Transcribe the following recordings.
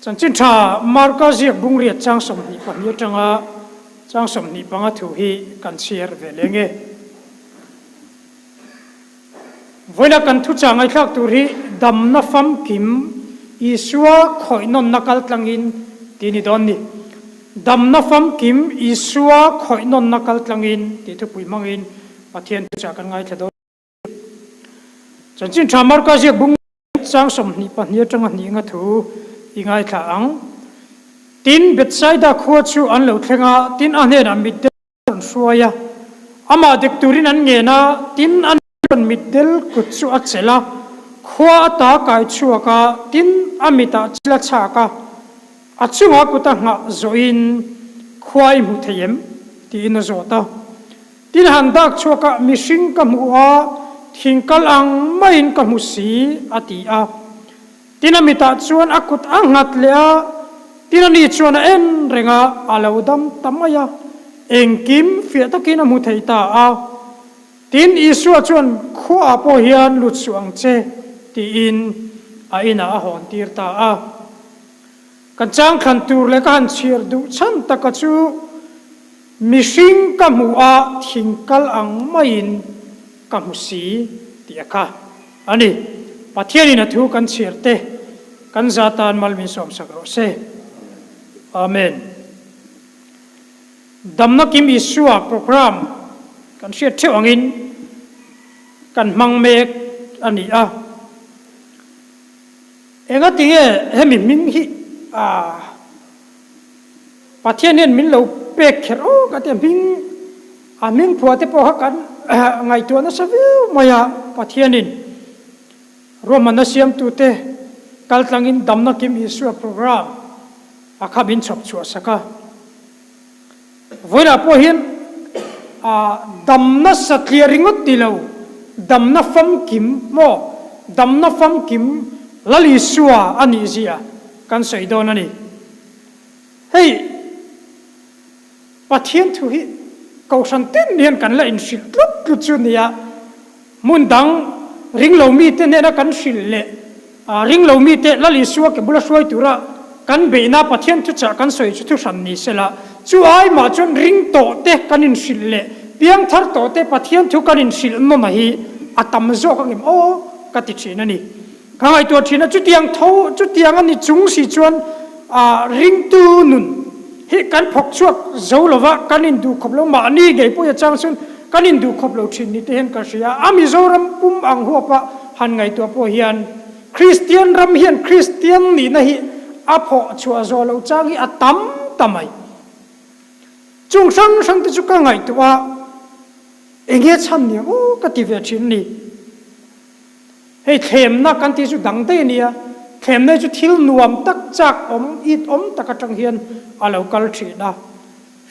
Chanchin tha Marka ziak bungriat chang 22 atanga chang 25 thu hi kan chhiar ve leng e. Vawiina kan thuchah ngaihthlak tur hi damna famkim Isua khawih nawnna kal tlangin tih ni dawn ni. Damna famkim Isua khawih nawnna kal tlangin tih thupui hmangin Pathian thuchah kan ngaithla dawn. Chanchin tha Marka ziak bung chang 22 atanga hnih nga thu i ngaithla ang. Tin, Bethsaida khua chu an lo thleng a, tin a hnenah mitdel rawn hruai a, amah dek turin an ngen a, tin a rawn mitdel kut chu a chelh a, khua ata kai chhuak a, tin a mitah chil a chhak a, a chungah kut a nghah zawhin khua i hmu thei em? tiin a zawt a. Tin han dak chhuak a, mihring ka hmu a, thing kal ang maiin ka hmu si, a ti a. Tin a mitah chuan a kut a nghat leh a, tin ani chuan a en reng a, a lo dam ta mai a, engkim fiah takin a hmu thei ta a. Tin Isua chuan, Khuaah pawh hian lut suh ang che, tiin a inah a hawn tir ta a. Kan changthlan tur leh ka han chhiar duh chhan taka chu, Mihring ka hmuh a, thing kal ang maiin ka hmu si, tih a kha. A ni, Pathianin a thu kan chhiar te, kan za tan mal min sawmsak rawh se. Amen. Damna Kim Isua program kan hriat theuh angin kan hmang mek a ni a. Engati nge hemi hming hi a Pathian hian min lo pek kher awk a tia hming a hming phuah te pawh kha kan ngaihtuah nasa viau mai a, Pathianin ruahmanna siamtute kaltlangin damna kim Isua program a kha min chhawp chhuah sak a. Vawilah pawh hian damna satliah ringawt ti lo, damna famkim maw, damna famkim Lal Isua a nih zia kan sawi dawn a ni. Hei Pathian thu hi Kohhran tin hian kan la inhrilh tlut tlut chu nia, hmun dang ringlo mite hnena kan hrilh leh ringlo mite Lal Isua ke bula hruai tura kan beihna Pathian thuchah kan sawi chu thuhran ni sela, chu ai mah chuan ring tawh te kan inhrilh leh piangthar tawh te Pathian thu kan inhrilh nawna hi a tam zawk angem aw ka ti thin a ni. Ka ngaihtuah thin a, chutiang tho, chutiang a ni chung si chuan ringtu nun hi kan phawk chhuak zo lo va, kan induh khawp lo, mahni ngei pawh hi a chang chuan kan induh khawp lo thin ni te hian ka hria a. Mizoram pum ang huapa han ngaihtuah pawh hian Kristian ram hian Kristian nihna hi a phawh chhuah zawh loh chang hi a tam ta mai. Chung hrang hrang te chu ka ngaihtuah a, enge chhan niang aw ka ti ve thin a ni. Hei thlemna kan tih chu dang daih a nia, thlemna hi chu thil nuam tak chak awm, it awm tak atang hian a lo kal thin a.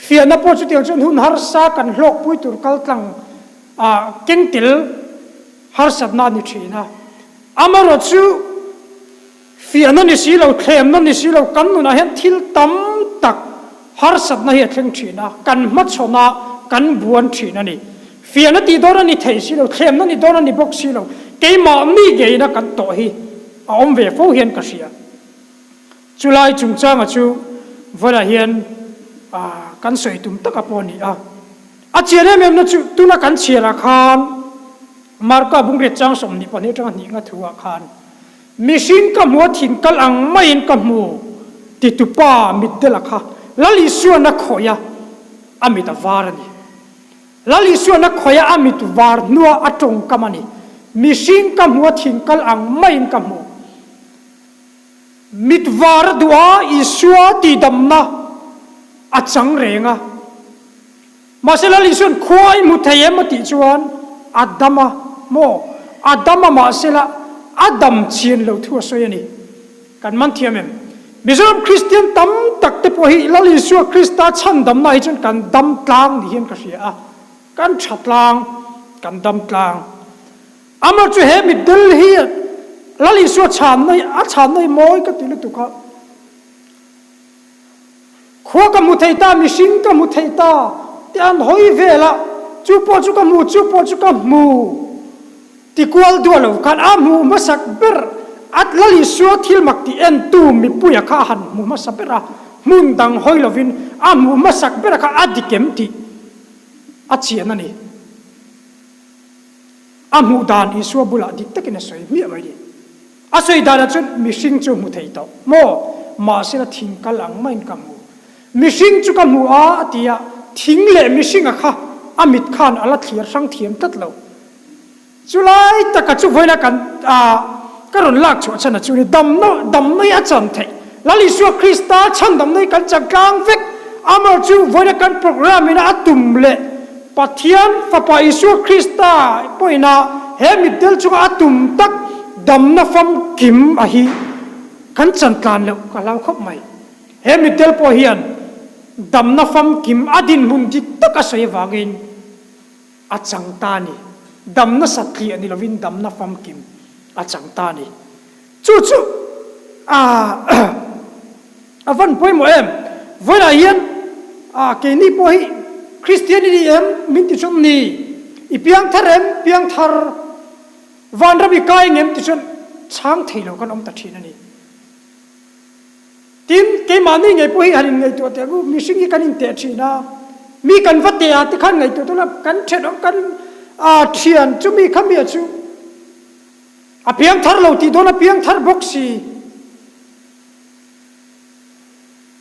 Fiahna pawh chutiang chuan hun harsa kan hlawkpui tur kal tlang ah keng tel harsatna a ni thin a. Amaherawh chu Fiahna ni si lo, thlemna ni si lo, kan nunah hian thil tam tak harsatna hi a thleng thin a, kan hmachhawn a, kan buan thin a ni. Fiahna tih dawn a ni thei si lo, thlemna ni dawn a ni bawk si lo, keimah mi ngeina kan tawh hi a awm ve fo hian ka hria. Chulai chungchanga chu vawilah hian kan sawi tum taka pawh a ni a. A chian em em na chu tuna kan chhiarah khan Marka bungriat chang 22 atanga hnih nga thu ah khan Mihring ka hmu a thin kal ang maiin ka hmu titupa mitdela kha Lal Isuan a khawih a, a mit a var a ni. Lal Isuan a khawih a, a mit var hnua a tawngkam a ni. Mihring ka hmu a thin kal ang maiin ka hmu. Mit var a duh a, Isua tihdamna a chang reng a. Mahse Lal Isuan khua i hmu thei em a tih chuan a dam a maw? A dam a mahsela a dam chian lo thu a sawi a ni. Kan man thiam em? Mizoram Kristian tam tak te pawh hi Lal Isua Krista chhandamna hi chuan kan dam tlang ni hian ka hria a, kan tha tlang, kan dam tlang. Amah chu he mitdel hi Lal Isua chhanna hi a chhanna hi mawi ka ti lutuk a. Khua ka hmu thei ta, mihring ka hmu thei ta tih an hawi vel a, chu pawh chu ka hmu, chu pawh chu ka hmu ti kual duah lo khan a hmuh hmasak ber. A Lal Isua thil mak tih entu mipuia kha a han hmu hmasa ber a, hmun dang hawi lovin a hmuh hmasak bera kha a dik em tih a chian a ni. A hmuh dan Isua bulah dik takin a sawi hmiah mai ni. A sawi danah chuan mihring chu hmu thei tawh maw? Mahsela thing kal ang maiin ka hmu. Mihring chu ka hmu a, a ti a, thing leh mihringa kha a mit khan a la thlir hrang thiam tlat lo. Chulai taka chu vawiina kan ka rawn lak chhuah chhan a chu ni, damna damna hi a chan theih. Lal Isua Krista chhandamna hi kan chan tlang vek. Amaherawhchu chu vawiina kan program ina a tum leh Pathian Fapa Isua Krista pawhina he mitdel chunga a tum tak damna famkim a hi kan chan tlan loh ka hlau khawp mai. He mitdel pawh hian damna famkim a dinhmun dik tak a sawi avangin, A chang ta ni. Damna satliah ni lovin damna famkim a chang ta ni. Chu chu a a van pawimawh em? Vawilah hian a keini pawh hi Kristian i ni em? Min ti chuan ni. I piangthar em? Piangthar. Vanram i kai ngem? Ti chuan chhang thei lo kan awm ta thin a ni. Tin, keimahni ngei pawh hi han inngaihtuah teh ang u, mihring hi kan inteh thin a, mi kan va teh ah te khan ngaihtuah tawh la, kan thenawm kan thian chu mi kha mi a chu a piang thar lo tih dawn a piang thar bawk si,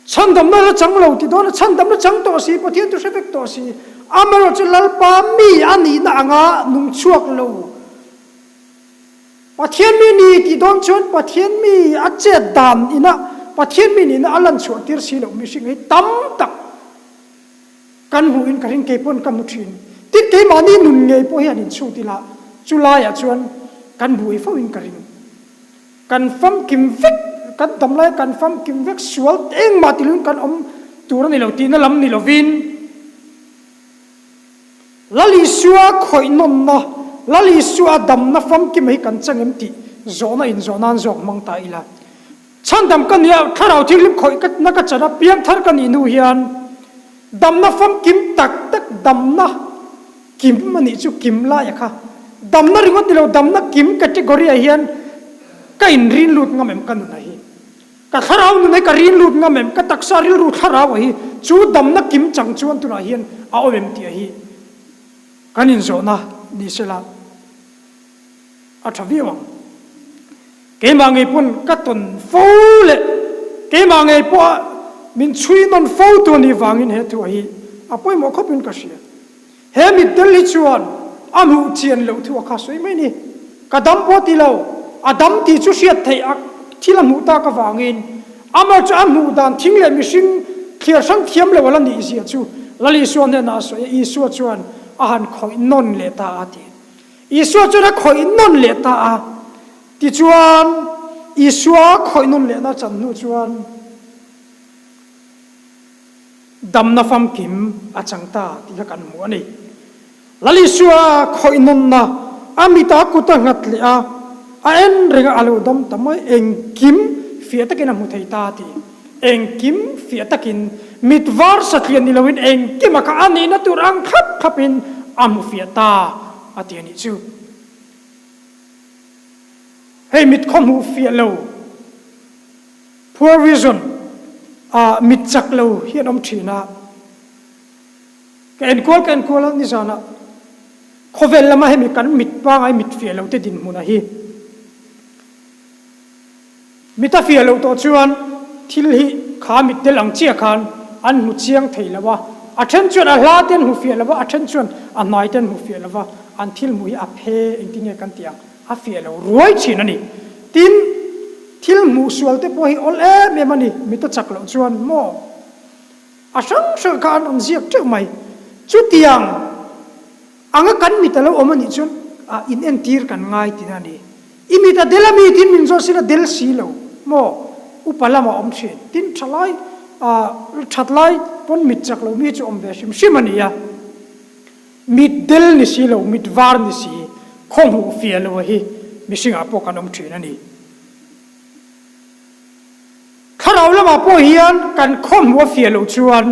chhandamna la chang lo tih dawn a chhandamna chang tawh si, Pathian chu hre vek tawh si, amaherawh chu Lalpa mi a nihna anga nung chhuak lo. Pathian mi ni tih dawn chuan Pathian mi a chet dan ina Pathian mi nihna a lan chhuah tir si loh mihring hi tam tak kan hmuh in ka ring kei pawn ka hmu thin. Tin keimahni nun ngei pawh hi han inchhut ila chu laiah chuan kan buai fo in ka ring. Kan famkim vek, kan dam laia kan famkim vek sual engmah ti lovin kan awm tur a ni lo tihna lam ni lovin, Lal Isua khawih nawnna, Lal Isua damna famkima hi kan chang em tih zawhna inzawh nan zawk hmang ta ila. Chhandam ka nia, Thlarau Thianghlim khawih ka na ka chan a, piangthar ka nih hnu hian damna famkim tak tak damna kim a nih chu kim laia kha. Damna ringawt ni lo, damna kim category ah hian ka inrin lut ngam em ka nuna hi. Ka thlarau nun hi ka rin lut ngam em? Ka taksa rilru thlarau ah hi chu damna kim chang chuan tunah hian a awm em tih ah hi kan inzawhna ni sela a tha viau ang. Keimah ngei pawn ka tawn fo leh keimah ngei pawh a min chhui nawn fo tu anih vangin he thu ah hi a pawimawh khawpin ka hria. He mitdel hi chuan a hmuh chian loh thu a kha sawi mai ni. Ka dam pawh ti lo, a dam tih chu hriat theih a thil a hmuh tak avangin amah chu a hmuh dan thing leh mihring thliar hrang thiam lo a la nih zia chu Lal Isua hnenah a sawi a, Isua chuan a han khawih nawn leh ta a ti. Isua chuan a khawih nawn leh ta a, tichuan Isua khawih nawn lehna chan hnu chuan, Damna famkim a chang ta tih kha kan hmu a ni. Lal Isua khawih nawnna a mita kut a nghat leh a, a en reng a, a lo dam ta mai. Engkim fiah takin a hmu thei ta tih. Engkim fiah takin, mit var satliah ni loin engkima kha a nihna tur ang thlap thlapin a hmu fiah ta a ti a nih chu. Hei mit khaw hmuh fiah lo. Poor vision ah mit chak lo hi an awm thin a, ka enkual ka enkual a nizanah khawvel lama hemi kan mit pangai mit fiah lo te dinhmun a hi mit a fiah loh tawh chuan thil hi kha mit tel ang chiah khan an hmu chiang thei lo a, a then chuan a hla te an hmu fiah lo a, a then chuan a hnai te an hmu fiah lo va, an thil hmuh hi a phe engtin nge kan tih ang. A fiah lo ruai thin a ni. Tin, thil hmuh sual te pawh hi awl em em a ni, mit a chak loh chuan maw? A hrang hrang kha an rawn ziak teuh mai. Chutiang anga kan mit a lo awm a nih chuan ah inentir kan ngai tihna a ni. I mit a del a mi tin min zawh sin a del si lo maw? Upa lamah awm thin. Tin, tha lai ah that lai pawn mit chak lo mi chu awm ve hrim hrim a ni a. Mit del ni si lo, mit var ni si, khaw hmuh fiah lo hi mihringah pawh kan awm thin a ni. Thlarau lamah pawh hian kan khaw hmuh a fiah loh chuan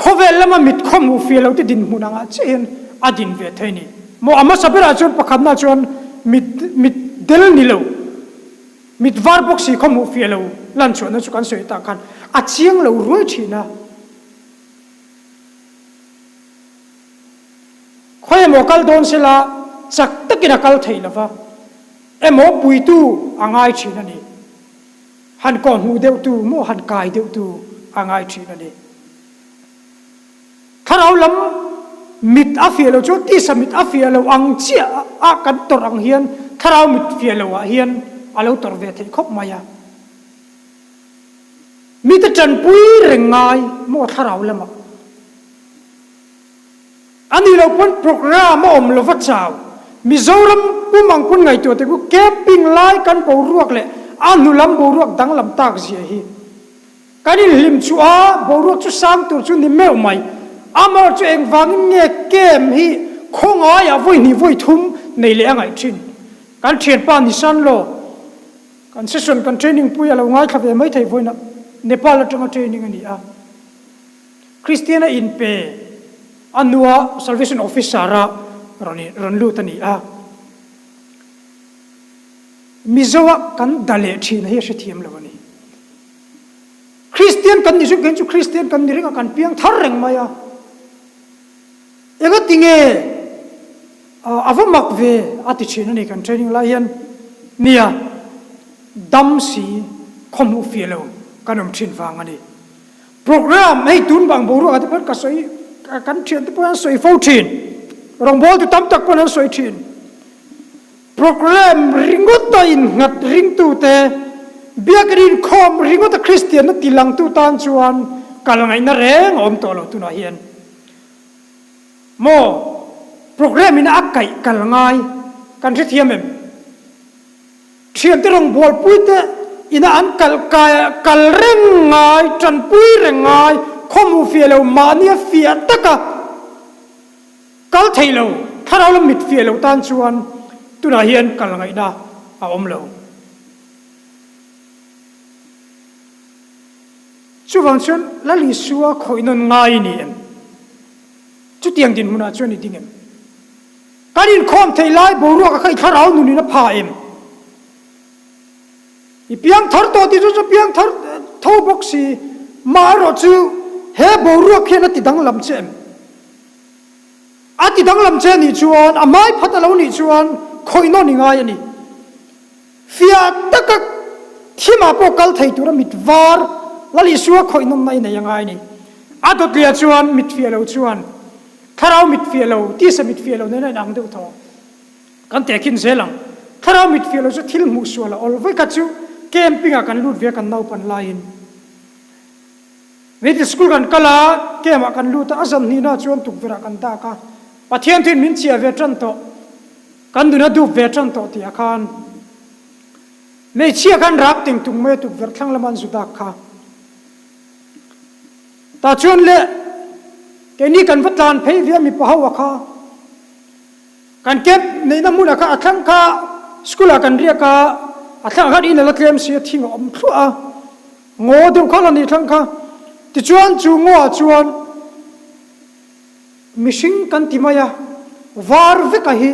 khawvel lama mit khaw hmuh fiah lo te dinhmun angah chiah hian a din ve thei a ni. Maw a hmasa berah chuan pakhatna chuan mit mit. del ni lo, mit var bawk si khaw hmuh fiah lo lan chhuahna chu kan sawi tak khan a chiang lo ruai thin a. Khawi emaw kal dawn sela chak takin a kal thei lova, emaw puitu a ngai thin a ni. Han kawhhmuh deuhtu maw han kai deuhtu a ngai thin a ni. Thlarau lam mit a fiah lo chu tisa mit a fiah lo ang chiah a kan tawrh ang hian thlarau mit fiah lo ah hian a lo tawrh ve theih khawp mai a. Mite tanpui reng ngai maw thlarau lamah. A nih loh pawn programme a awm lova chau. Mizoram pum ang pawn ngaihtuah te ku camping lai kan boruak leh a hnu lam boruak danglam tak zia hi. Kan inhlim chu a, boruak chu sang tur chu ni meuh mai. Amaherawh chu engvangin nge camp hi khawngaiah vawi hnih vawi thum nei leh a ngaih thin. Kan thianpa Nishan Law, kan session kan training pui a lo ngaithla ve mai thei vawiinah Nepal atanga training a ni a. Kristian a inpe a hnua Salvation Officer-a rawn lut a ni a. Mizoa kan da leh thin hi a hrethiam lo a ni. Kristian kan ni chu kei chu Kristian kan ni reng a, kan piang thar reng mai a. Engati nge a va mak ve a ti thin a ni kan training lai hian. Nia, dam si khawhmuh fiah lo kan awm thin vang a ni. Program hei tun bang boruak ah te pawn ka sawi kan thian te pawh an sawi fo thin. Rawngbawltu tam tak pawn an sawi thin. Program ringawta innghat ringtute, biakin inkhawm ringawta Kristianna tilangtu tan chuan kal ngaihna reng a awm tawh lo tunah hian. Maw program in a kaih kal ngai kan hrethiam em? Thiante rawngbawlpuite ina an kal kai kal reng ngai, tanpui reng ngai, khawhmuh fiah lo mahnia fiah taka Kal thei lo, thlarau lam mit fiah lo tan chuan tunah hian kal ngaihna a awm lo. Chuvang chuan Lal Isua khawih nawn ngai i ni em? Chutiang dinhmunah chuan i ding em? Kan inkhawm theih lai boruak a kha i thlarau nunin a pha em? I piang thar tawh tih chu chu piang thar tho bawk si, mah erawh chu he boruak hian a ti danglam che em? A ti danglam che anih chuan, a hmai phat a lo nih chuan khawih nawn i ngai a ni. Fiah taka thimah pawh kal thei tura mit var Lal Isua khawih nawnna i nei a ngai a ni. A dawtliah chuan mit fiah lo chuan thlarau mit fiah lo, tisa mit fiah lo nen a inang deuh tho. Kan tehkhin zel ang. Thlarau mit fiah lo chu thil hmuh sual a awl. Vawikhat chu camping ah kan lut ve a kan naupan laiin. Middle school kan kal a, camp ah kan lut a, a zan hnihna chuan tukverh ah kan dak a, Pathian thuin min chiah ve tan tawh, kan nun a dup ve tan tawh tih ah khan hmeichhia khan rak teng tung mai a tukverh thlang lama an zu dak kha. Tah chuan le keini kan va tlan phei ve a mipa ho a kha. Kan camp neihna hmunah kha a thlang kha school ah kan riak a, a thlang ah khan in a la tlem si a, thing a awm thluah a, ngaw deuh kha la ni thlang kha. Tichuan chu ngaw ah chuan mihring kan ti mai a, var veka hi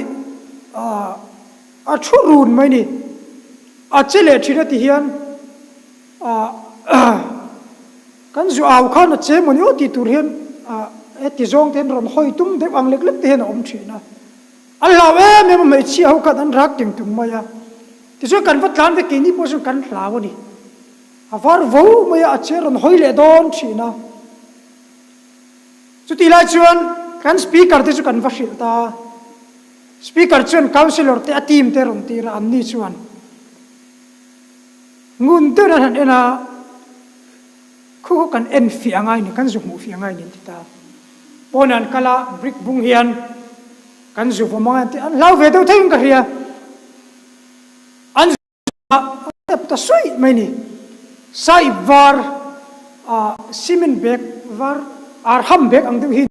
a thu run mai ni. A che leh thin a ti hian Kan zu au khan a che mawni aw tih tur hian heti zawng te hian rawn hawi tum deuh ang lek lek te hian a awm thin a. An hlau em em a, hmeichhia ho khan an rak teng tung mai a. Tichuan kan va tlan ve keini pawh chuan kan hlau a ni. A var vo mai a, a che rawn hawi leh dawn thin a. Chutih lai chuan kan speaker te chu kan va hrilh ta a. Speaker chuan councillor te a team te rawn tir a, anni chuan Ngun deuhin an han en a, Khu khaw kan en fiah ngai ni, kan zu hmuh fiah ngai ni an ti ta. Pawn an kal a, brick bung hian kan zu vawm angai an ti, an hlau ve deuh theihin ka hria. An zu a, a tep ta suih mai ni. Sai var, ah, cement bag var, arham bag ang deuh hi.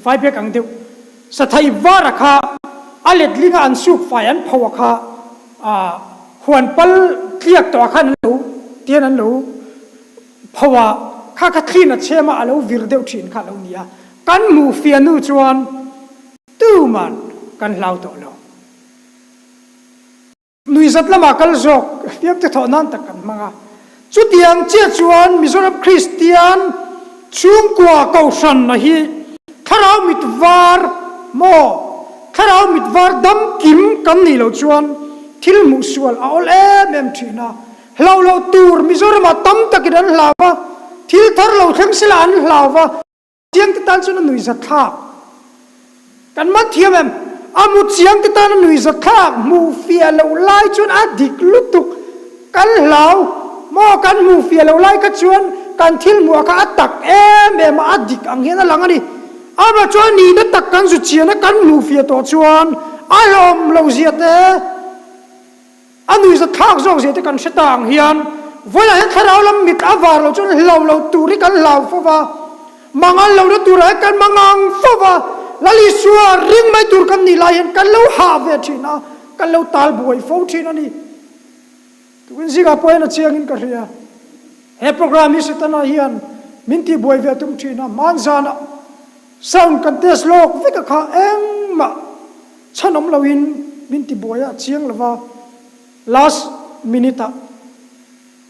Fai bek ang deuh. Sathai vara kha a letlinga an suk fai an pho a kha huan pal tliak tawh ah khan an lo tian an lo pho a, kha kha thlin a chhem a a lo vir deuh thin kha a lo ni a. Kan hmuh fiah hnu chuan tuman kan hlau tawh lo. Nuihzat lamah kal zawk fiamte thawh nan tak kan hmang a. Chutiang chiah chuan Mizoram Kristian chhungkua kohhranna hi thlarau mit var maw, thlarau mit var dam kim kan nih loh chuan thil hmuh sual a awl em em thin a. Hlauh loh tur Mizoramah tam takin an hlau va, thil thar lo thleng sela an hlau va. Chiangte tan chuan a nuihzat thlak. Kan man thiam em? A mu chiangte tan a nuihzat thlak. Hmuh fiah loh lai chuan a dik lutuk. Kan hlau maw? Kan hmuh fiah loh lai kha chuan kan thil hmuh ah kha a tak em em a, a dik ang hian a lang a ni. Amah chuan nihna tak kan zu chian a, kan hmuh fiah tawh chuan a hlawm loh zia te, A nuihzat thlak zawk zia te kan hre ta ang hian vawiah hian thlarau lam mit a var lo chuan hlo lo tur hi kan hlau fo va, mangan lohna turah hian kan mangang fo va, Lal Isua ring mai tur kan nih lai hian kan lo hah ve thin a, kan lo tal buai fo thin a ni. Tukin zingah pawh hian a chiangin ka hria. He program hi Setana hian min tihbuai ve a tum thin a, hmanzanah sound kan test lawk vek a kha engmah Chhan awm loin min ti buai a chiang lova last minute ah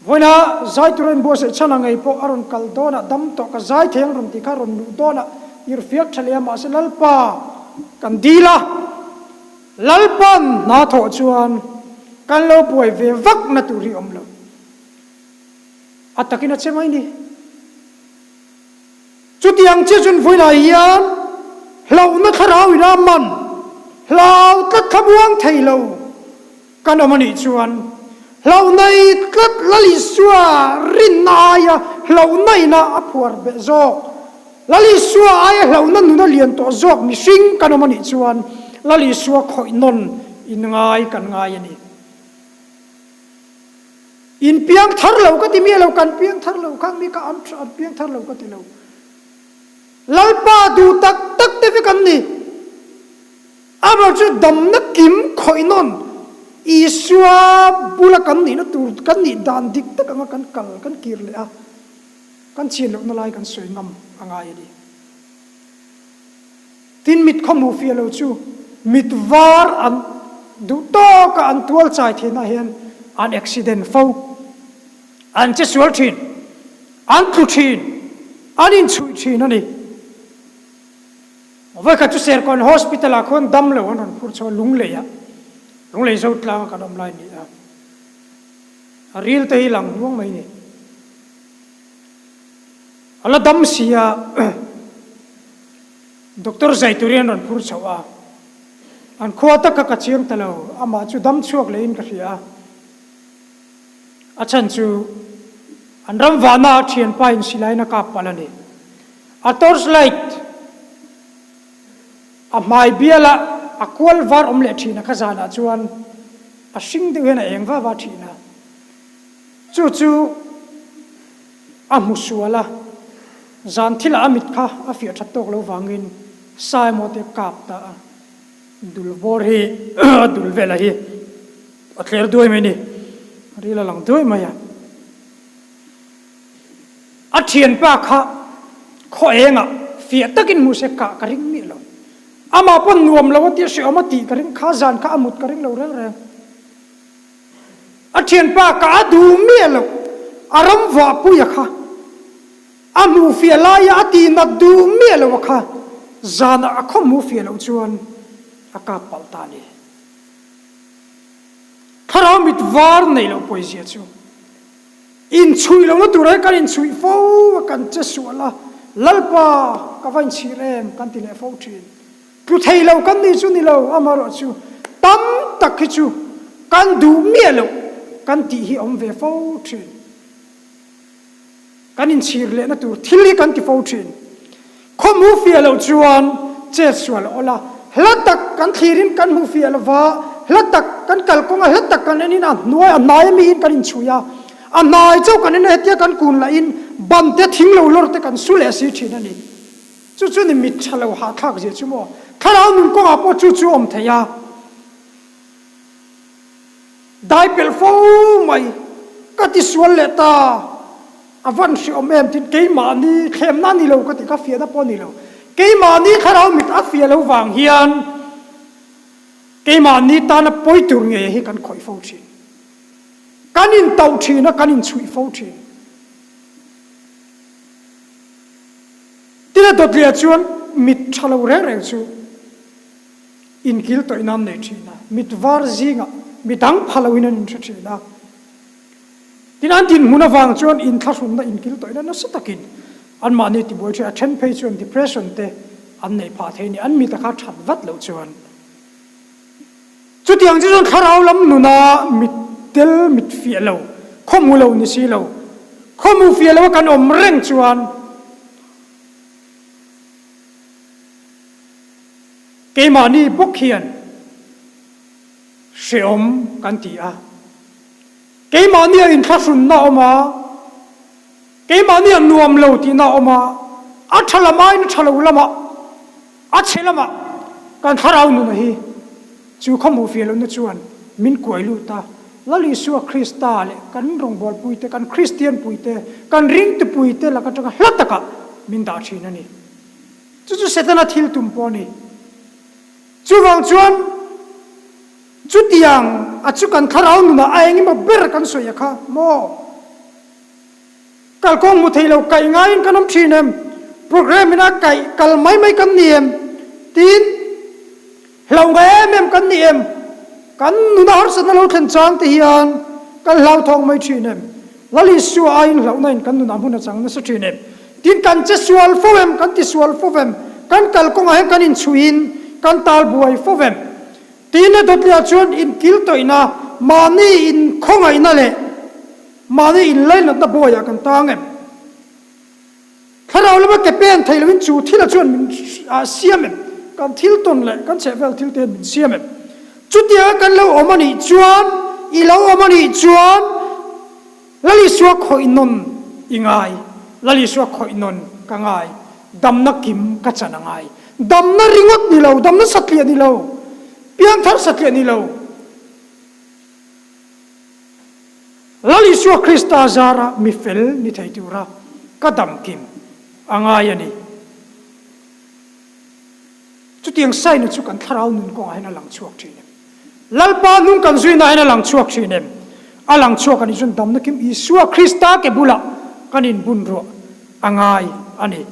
vawiina zai tura inbuatsaih chhan a ngei pawh a rawn kal dawn ah dam tawh ka zai thei ang rawn tih kha rawn luh dawn ah irhfiak tha leh a mahse Lalpa kan dil a Lalpa'n hna thawh chuan kan lo buai ve vak na tur hi awm lo a takin a che mai ni. Chutiang chiah chuan vawilah hian hlauhna thlarau ina man hlau tlat thlamuang thei lo kan awm a nih chuan hlauhnai tlat Lal Isua rinna aia hlauhna ina a phuar beh zawk, Lal Isua aia hlauhna nuna lian tawh zawk mihring kan awm a nih chuan Lal Isua khawih nawn in ngai kan ngai a ni. In piang thar lo ka ti miah lo, kan piang thar lo khang mi kha an an piang thar lo ka ti lo. Lalpa duh tak tak te vek an ni. Amaherawh chu damna kim khawih nawn Isua bula kan nihna tur kan nih dan dik tak anga kan kal kan kir leh a, kan chhin lohna lai kan sawi ngam a ngai a ni. Tin mit khaw hmuh fiah lo chu mit var an duh tawk a an tual chai theihna hian an accident fo, an che sual thin, an tlu thin, an inchhuih thin a ni. Vawikhat chu Serkawn Hospital ah khuan dam lo an rawn phur chho a, Lunglei ah, Lunglei Zotlang a kan awm lai ni a, a ril te hi lang hnuang mai ni. A la dam si a. Doctor zai turin an rawn phur chhoh a, an khua tak kha ka chiang ta lo, amah chu dam chhuak lehin ka hria a, a chhan chu an ram vahna a thianpa in silaiin a kap palh a ni. A torch light a hmai biala a kual var awm leh thin a kha zanah chuan a hring deuh hian a eng va va thin a, chu chu A hmu sual a, zan thilah a mit kha a fiah that tawk lo vangin sa emaw te kap ta a, dul bawr hi a dul velah hi a thler duai mai a ni, a ril a lang duai mai a. A thianpa kha khaw engah fiah takin hmu se kah ka ring miah lo, amah pawn nuam lo a tih a hrehawm a tih ka ring, kha zan kha a mut ka ring lo reng reng. A thianpa ka a duh miah loh, a ram vahpuia kha a hmuh fiah laia a tih nat duh miah loh a kha zanah a khaw hmuh fiah loh chuan a kap palh ta a ni. Thlarau mit var neih loh pawizia chu inchhuih lohna turah hian kan inchhuih fo a, kan che sual a, Lalpa ka va inchhir em kan ti leh fo thin. Tlu thei lo kan nih chu ni lo, amaherawh chu tam tak hi chu kan duh miah loh kan tih hi a awm ve fo thin. Kan inchhir lehna tur thil hi kan ti fo thin. Khaw hmuh fiah loh chuan chet sual a awl a, hla tak kan thlirin kan hmuh fiah lo va, hla tak kan kalkawnga hla tak kan enin a hnuai a hnai amiin kan inchhui a, a hnai chauh kan en a hetia kan kun lahin ban te thing lo lawr te kan su leh si thin a ni. Chu chu ni mit tha lo hahthlak zia chu maw? Thlarau nun kawngah pawh chu chu awm thei a, dai pelh fo mai ka ti sual leh ta, a van hreawm em tin keimahni thlemna a ni lo ka ti kha fiahna pawh a ni lo, keimahni thlarau mit a fiah lo vang hian. Keimahni tana pawi tur ngei hi kan khawih fo thin. Kan intauh thin a, kan inchhuih fo thin. Tin a dawtliah chuan mit tha lo reng reng chu inkil tawih nan nei thin a, mit var zingah midang pha loin an inhre thin a. Tin an dinhmun avang chuan inthlahrunna inkil tawihna nasa takin anmahni tibuai thin a, then phei chuan depression te an neih phah thei a ni, an mit a kha that vat loh chuan. Chutiang chu chuan thlarau lam nuna mit tel mit fiah lo, khawhmu lo ni si lo, khawhmu fiah lo a kan awm reng chuan keimahni bawk hian hrehawm kan ti a. Keimahnia inthlahrunna a awm a, keimahnia nuam lo tihna a awm a, a tha lam aiin a tha lo lamah, a chhe lamah kan thlarau nuna hi chu khawhmuh fiah lohna chuan min kuai lut a. Lal Isua Krista leh kan rawngbawlpuite, kan Kristian puite, kan ringtupuite lak atanga hla takah min dah thin a ni. Chu chu Setana thil tum pawh a ni. Chuvang chuan. Chutiang a chu kan thlarau nunah a eng emaw ber kan sawi a kha maw? Kalkawng hmu thei lo kaih ngaiin kan awm thin em? Programme ina kaih kal mai mai kan ni em? Tin, hlauh ngai em em kan ni em? Kan nuna harsatna lo thlen chang te hian kan hlauthawng mai thin em? Lal Isua aiin hlauhna in kan nunah hmun a chang nasa thin em? Tin, kan che sual fo em? Kan ti sual fo em? Kan kalkawngah hian kan inchhuihin kan tal buai fo em? Tin a dawtliah chuan inkil tawihna, mahni inkhawngaihna leh mahni inlainatna buaiah kan tang em? Thlarau lama ke pen thei loin chu thila chuan min siam em? Kan thil tawn leh kan chhehvel thil te hian min siam em? Chutianga kan lo awm a nih chuan, i lo awm a nih chuan Lal Isua khawih nawn i ngai, Lal Isua khawih nawn ka ngai, damna kim ka chan a ngai. Damna ringawt ni lo, damna satliah ni lo, piangthar satliah ni lo. Lal Isua Krista zara mi fel ni thei tura ka dam kim a ngai a ni. Chutiang sign chu kan thlarau nun kawngah hian a lang chhuak thin em? Lalpa hnung kan zuina hian a lang chhuak thin em? A lang chhuak a nih chuan damna kim Isua Krista ke bulah kan inbun ruah a ngai a ni.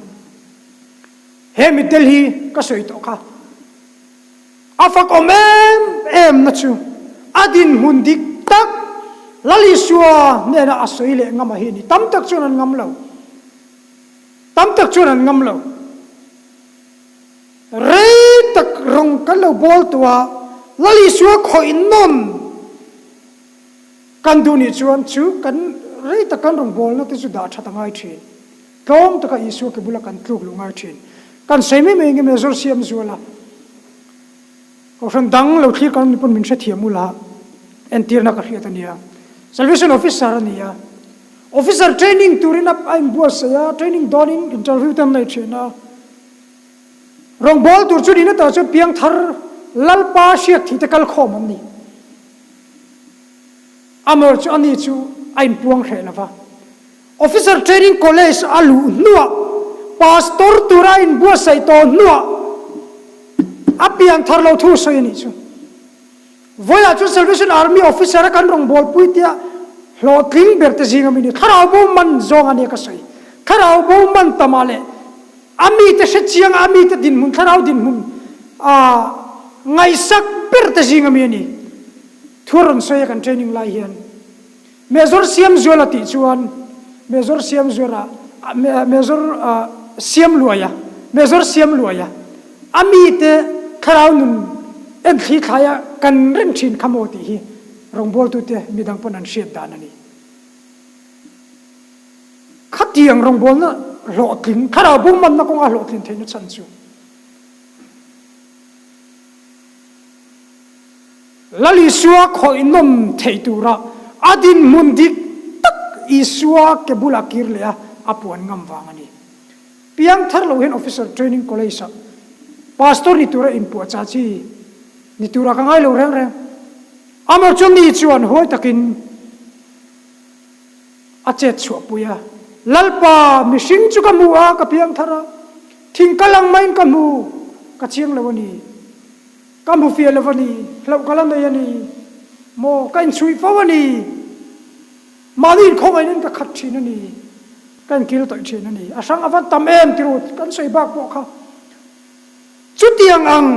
He mitdel hi ka sawi tawh kha. A fak awm em em na chu a dinhmun dik tak Lal Isua hnena a sawi leh ngam a hi a ni. Tam tak chuan an ngam lo. Tam tak chuan an ngam lo. Rei tak rawng kan lo bawl tawh a, Lal Isua khawih nawn kan duh nih chuan chu kan rei tak kan rawngbawlna te chu dah that a ngai thin. Tlawm taka Isua ke bula kan tluk luh ngai thin. Kan sawi mai mai nge Major siam zual a, Kohhran dang lo thlir kan ni pawn min hrethiam ula, entirna ka hriat a nia. Salvation Officer a ni a, Officer training turin a a inbuatsaih a, training dawnin interview te an nei thin a. Rawngbâwl tur chu nihna tah chuan piangthar Lalpa hriat thih te kal khawm an ni. Amaherawhchu chu ani chu a inpuang hreh lo va. Officer Training College a luh hnuah Pastor tura a inbuatsaih tawh hnuah a pianthar lo thu sawi a nih chu. Vawiah chuan Salvation Army Officer a kan rawngbawlpui tia hlawhtling ber te zinga mi ni. Thlarau bo man zawng a nia ka sawi. Thlarau bo man tamah leh a mite hre chiang a mite dinhmun thlarau dinhmun a ngaihsak ber te zinga mi a ni. Thu a rawn sawi a kan training lai hian. Major Siamzuala tih chuan Major Siamzuala, Major Siamluaia, Major Siamluaia, a mite thlarau nun en thli thlaia kan reng thin kha maw tih hi rawngbawltute midang pawn an hriat dan a ni. Khatiang rawngbawlna hlawhtling, thlarau bawngmanna kawnga hlawhtlin theihna chhan chu Lal Isua khawih nawm theih tura a dinhmun dik tak Isua ke bulah kir leh a, a puan ngam vang a ni. Piangthar lo hian Officer Training College-ah Pastor ni tura inpuahchah chi ni tura ka ngai lo reng reng. Amor chu ni chuan huai takin a chet chhuahpui a, Lalpa, mihring chu ka hmu a, ka piangthar a, thing kal ang maiin ka hmu, ka chiang lo a ni. Ka hmu fiah lo a ni, hlauh ka la nei a ni maw, ka inchhuih fo a ni, mahni inkhawngaihna in ka khat thin a ni, ka inkil tawih thin a ni. A hrang a van tam em ti ru, kan sawi bak pawh kha. Chutiang ang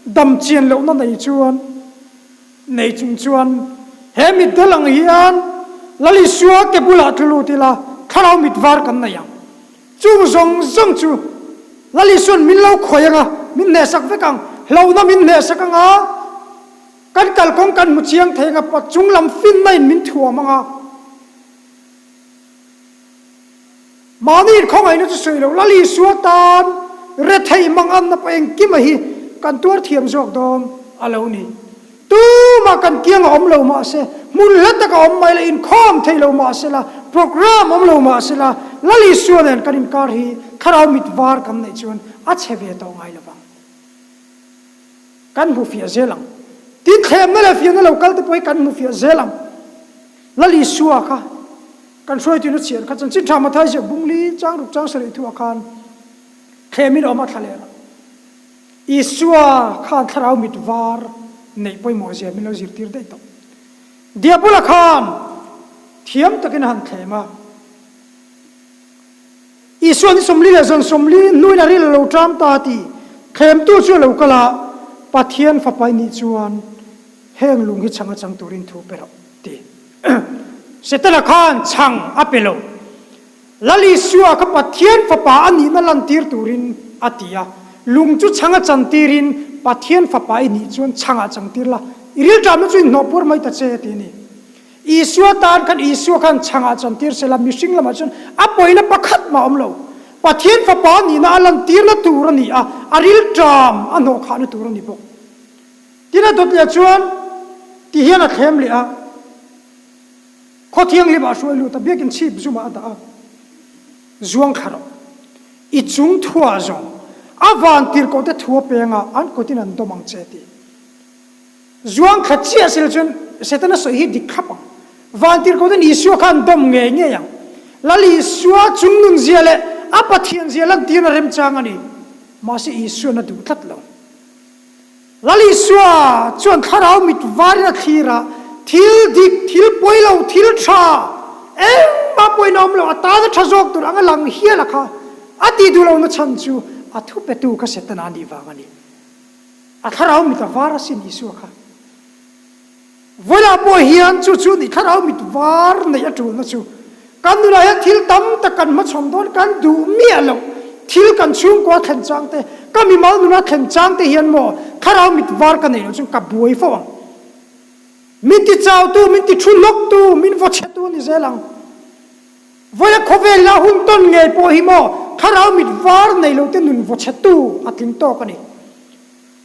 dam chian lohna nei chuan, nei chung chuan he mitdel ang hian Lal Isua ke bulah tlu lut ila thlarau mit var kan nei ang. Chung zawng zawng chu Lal Isua'n min lo khawi ang a, min hnehsak vek ang, hlauhna min hnehsak ang a, kan kalkawng kan hmu chiang thei ang a, chung lam finna in min thuam ang a. Mahni inkhawngaihna chu sawi lo, Lal Isua tan retheih manganna pawh engkima hi kan tuar thiam zawk dawn a lo ni. Tumah kan kiang a awm lo mahse, hmun hla taka awm mai la, inkhawm thei lo mahse la, programme awm lo mahse la, Lal Isua nen kan inkar hi thlarau mit var kan neih chuan a chhe ve tawh ngai lo vang. Kan hmu fiah zel ang. Tin, thlemna leh fiahna lo kal te pawh hi kan hmu fiah zel ang. Lal Isua kha kan hruaituin a chhiar kha chanchin tha Mathai ziak bungli chang ruk chang sarih thuah khan thlemin a awm a thla leh a. Isua khan thlarau mit var neih pawimawh zia min lo zirtir daih tawh. Diabola khan thiam takin a han thlem a. Isua ni 40 leh zan 40 hnuin a ril a lo ṭam ta tih thlemtu chu a lo kal a, Pathian fapa i nih chuan heng lung hi chhang a chang turin thu pe rawh ti. Setana khan chhang a pe lo. Lal Isua kha Pathian Fapa a nihna lantir turin a ti a, lung chu chhanga chantirin Pathian Fapa i nih chuan chhangah changtir la, i rilṭamna chu inhnawhpuar mai ta che, ti a ni. Isua tan khan Isua khan chhangah chantir se la, mihring lamah chuan a pawina pakhat mah a awm lo. Pathian Fapa a nihna a lantirna tur a ni a, a rilṭam a hnawhkhahna tur a ni bawk. Tin a dawt leh chuan ti hian a thlem leh a. Khaw thianghlimah a hruai lut a, biakin chhip zumah a dah a, zuang thla rawh. I chung thuah zawng a van tirhkohte thu a peng a, an kutin an dawm ang che ti. Zuang thla chiah silo chuan Setana sawi hi dik thlap ang. Van tirhkohten Isua kha an dawm ngei ngei ang. Lal Isua chung nunzia leh a Pathianzia lantirna remchang a ni. Mahse Isuan a duh tlat lo. Lal Isua chuan thlarau mit varin a thlir a, thil dik, thil pawi lo, thil tha, engmah pawhin a awm lo, a tana tha zawk tur anga lang hial a kha a tih duh lohna chhan chu a thupetu kha Setana a nih vang a ni. A thlarau mit a var asin Isua kha. Vawilah pawh hian chu chu nih thlarau mit var neih a tulna chu kan nunah hian thil tam tak kan hmachhawn dawn kan duh miah loh thil kan chhungkua thlen chang te ka mimal nuna thlen chang te hian maw thlarau mit var ka neih loh chuan ka buai fo ang. Min ti chautu, min ti thu hnawktu, min vaw chhetu a ni zel ang. Vawilah khawvel la hun tawn ngei pawh hi maw thlarau mit var nei lo te nun vaw chhetu a tling tawk a ni.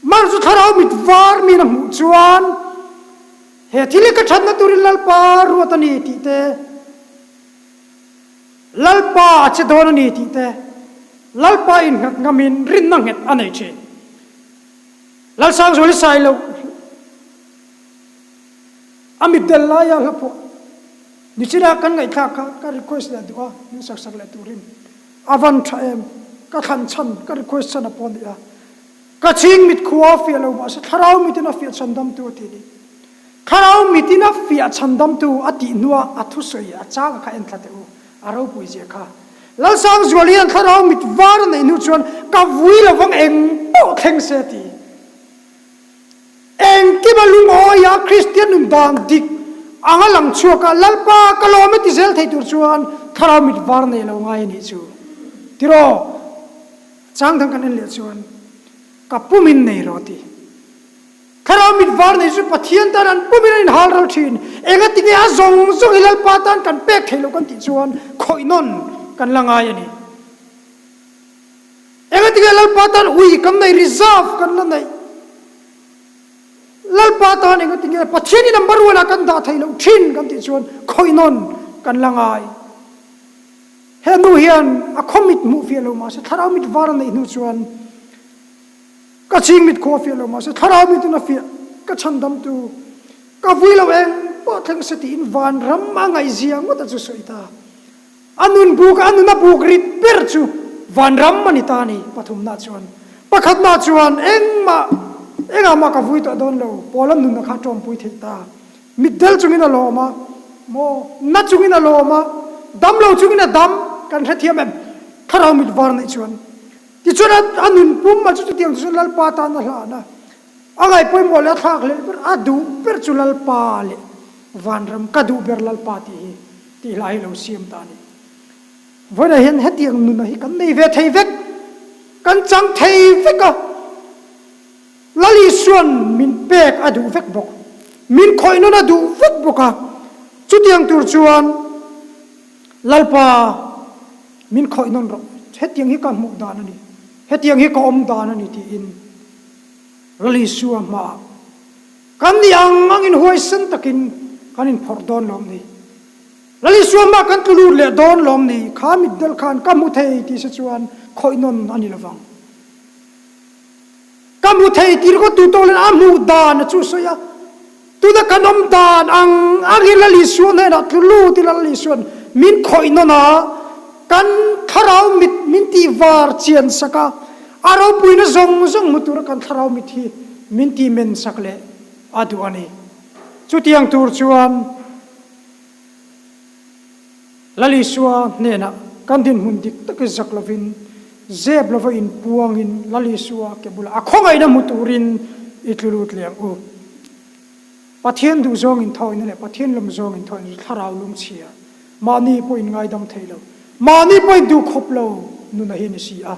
Mar chu thlarau mit var min a hmuh chuan he thil hi ka thatna turin Lalpa ruat a ni tih te, Lalpa a che dawn a ni tih te, Lalpa innghat ngamin rinna nghet a nei thin. Lalsangzuali Sailo a mitdel laia hla phuah nichinah kan ngaihthlak kha ka request leh duh a, min sak sak leh turin a van tha em, ka thlan chhan ka request chhan a pawh a ni a. Ka ching mit khua a fiah lo mahse thlarau mitin a fiah chhandamtu a tih ni. Thlarau mitin a fiah chhandamtu a tih hnuah a thusawi a chang a kha en thla teh u, a ropui zia kha. Lalsangzual hian thlarau mit var a neih hnu chuan ka vui lovang eng pawh thleng se a ti. Engkima lungawi a Kristian nun dan dik anga lang chhuak a Lalpa ka lawm e ti zel thei tur chuan thlarau mit var nei lo ngai a nih chu. Tiraw? Chang dang kan en leh chuan ka pumin nei rawh ti. Thlarau mit var nei chu Pathian tan an pumin an inhal ral thin. Enga tinge a zawng zawng hi Lalpa tan kan pek thei lo kan tih chuan khawih nawn kan la ngai a ni. Enga tinge Lalpa tan ui kan nei reserve kan la neih. Lalpa tan enga tinge Pathian hi number one ah kan dah thei lo thin kan tih chuan khawih nawn kan la ngai. He nu hian a khaw mit hmuh fiah lo mahse thlarau mit var a neih hnu chuan ka ching mit khaw a fiah lo mahse thlarau mitin a fiah ka chhandamtu ka vui lo eng pawh thleng se tiin vanram a ngaihzia ngawt a chu sawi ta. A nun buk a nun a buk rit ber chu vanram a ni ta a ni pathumna chuan pakhatna chuan engmah. Engah mah ka vui tawh dawn lo, Paula nunna kha a tawmpui theih ta. Mitdel chungin a lawm a, maw? Na chungin a lawm a, dam lo chungin a dam, kan hrethiam em? Thlarau mit var neih chuan. Tichuan a nun pum a chu chutiang chu Lalpa tan a hlan a, a ngaihpawimawh leh a thlak hlelh ber, a duh ber chu Lalpa leh Vanram ka duh ber Lalpa tih hi tih hla hi lo siam ta a ni. Vawiinah hian hetiang nuna hi kan nei ve thei vek, kan chang thei vek a, Lal Isua'n min pek a duh vek bawk, min khawih nawn a duh vek bawk a, chutiang tur chuan Lalpa min khawih nawn rawh, hetiang hi ka hmuh dan a ni, hetiang hi ka awm dan a ni tiin Lal Isua hmaah kan nih ang angin huaisen takin kan inphawrh dawn lawm ni. Lal Isua hmaah kan tlu lut leh dawn lawm ni, kha mitdel khan ka hmu thei tih se chuan khawih nawn a ni lovang. Ka hmu thei tih ringawt tu tawk len a hmuh dan a chu sawi a, tuna kan awm dan ang ang hi Lal Isua hnenah tlu lut ila Lal Isua'n min khawih nawn a, kan thlarau mit min tih var chian sak a, a ropuina zawng zawng hmu tura kan thlarau mit hi min tih men sak leh a duh a ni. Chutiang tur chuan. Lal Isua hnenah kan dinhmun dik takin zak lovin, zep lova inpuangin Lal Isua ke bulah a khawngaihna hmu turin i tlu lut leh ang u. Pathian duhzawng inthawina leh Pathian lawmzawng inthawina chu thlarau lungchhia, mahni pawh inngaidam thei lo, mahni pawh induhkhawp lo nuna hi a ni si a.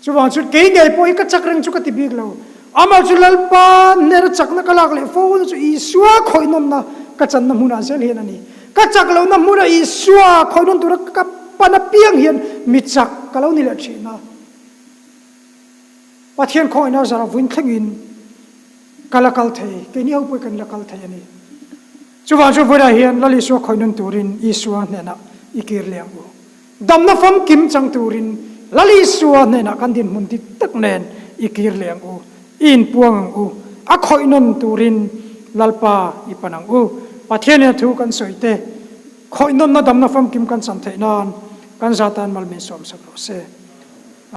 Chuvang chu kei ngei pawh hi ka chak reng chu ka ti bik lo. Amah chu Lalpa hnena chakna ka lak leh fo na chu Isua khawihnawmna ka channa hmunah zel hian a ni. Ka chak lohna hmuna Isua khawihnawm tura ka pan apiang hian mi chak ka lo ni leh thin a. Pathian khawngaihna zarah vun thlengin ka la kal thei, keini ho pawh kan la kal thei a ni. Chuvang chu vawilah hian Lal Isua khawihnawm turin Isua hnenah i kir leh ang u. Damna famkim chang turin Lal Isua hnenah kan dinhmun dik tak nen i kir leh ang u, i inpuang ang u, a khawih nawn turin Lalpa i pan ang u. Pathian nen thu kan sawi te, khawih nawnna damna famkim kan chan theih nan kan za tan mal min sawmsak rawh se.